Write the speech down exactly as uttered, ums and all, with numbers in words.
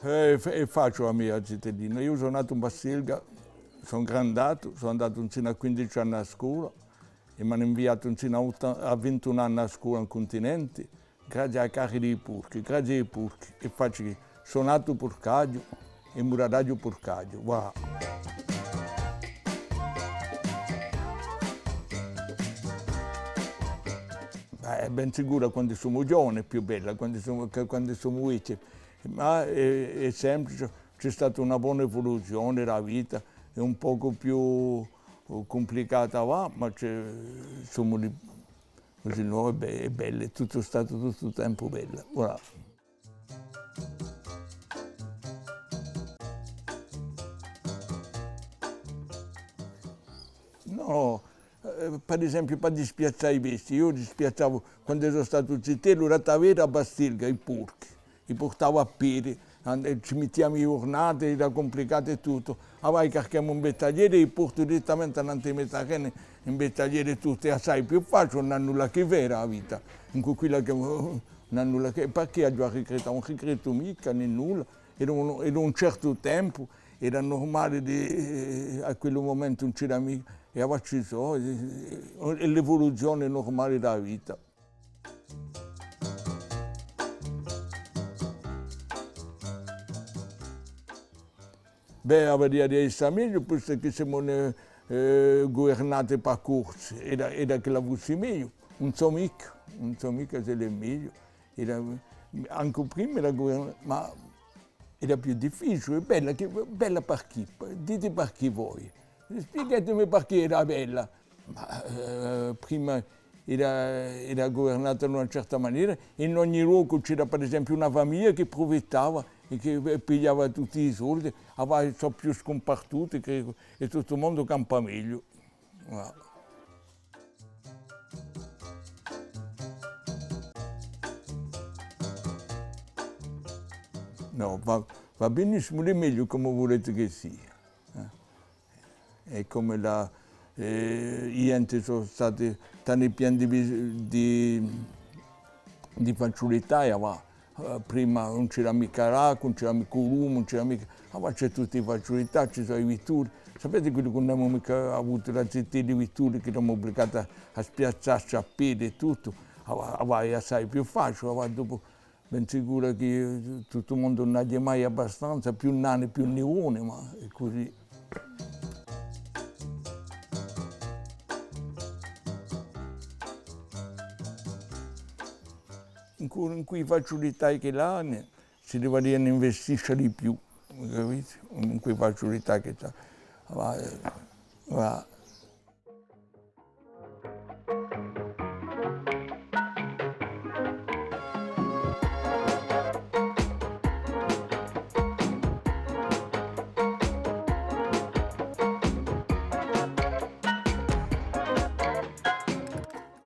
Eh, hè fa-, hè faciule a mia zitellina. Eiu sò natu in Bastilga, sò ingrandatu, sò andatu insinu à quindici anni à a scola è m'anu inviatu insinu à otta-, à vintunu anni à a scola in cuntinenti, grazia à a carne di i porchi, grazia à i porchi. È facciu chì sò natu purcaghju è muraraghju purcaghju, voilà. Eh, ben sicuru, quandu simu ghjovani hè più bella, quandu simu, chè quandu simu vechji. Ma hè, hè semplice, ci hè stata una bona evoluzione, a vita hè un pocu più cumplicata, và, ma ci, simu li, cusì, nò, hè be-, hè bella, hè tuttu statu tuttu u tempu bella. Voilà. Nò, eh, per esempiu, per dispiazzà i bestii, eiu dispiazzavu, quandu sò statu zitellu, era da vede a Bastilga, i porchi, i purtavu à pedi, and-, è ci mittiamu i ghjurnate, era cumplicatu è tuttu. Avà i carchemu in bettagliera è i portu direttamente annantu à i me tarreni, in bettagliera è tuttu, è assai più faciule, ùn hà nulla à chì vede a vita, incù quella chì, ùn hà nulla à chì, perchè aghju à rigrettà? Ùn rigrettu micca, nè nulla. Era un, era un certu tempu, era nurmale di, eh, à quellu mumentu ùn c'era micca, è avà ci sò, eh, hè l'evoluzione nurmale di a vita. Bè, avria da esse megliu, postu chì simu, eh, guvernati pà Corsi, era, era ch'ella fussi megliu. Ùn sò micca, ùn sò micca s'ella hè megliu. Era, ancu prima era guverna-, ma era più difficiule, bella chì, bella perchì? Dite perchì voi. Spiegatemi perchì era bella. Ma, eh, prima era, era guvernata in una certa manera, in ogni locu c'era, per esempiu, una famiglia chì prufittava è chì pigliava tutti i soldi, avà sò più scumpartuti, credu, è tuttu u mondu campa megliu. Voilà. Nò, và, và benissimu, hè megliu cum'è vulete chì sia. Eh. È cum'è a, eh, i ghjenti sò stati tanti pieni di, di, di faciulità, è avà, eh, prima ùn c'era micca l'acqua, ùn c'era micca u lume, ùn c'era micca, avà ci hè tutte e faciulità, ci sò i vitturi. Sapete quelli chì ùn avemu micca avutu da zitelli i vitturi, chì eramu ubligati à, à spiazzassi à pedi è tuttu, avà, avà hè assai più faciule, avà dopu, ben sicuru chì tuttu u mondu ùn n'hà mai abbastanza, più nane, più ni vole, ma hè cusì. In cui, in cui faciulità ch'elli anu, si deveria investisce di più, capite? In cui faciulità chì ci hè. Ma, eh, ma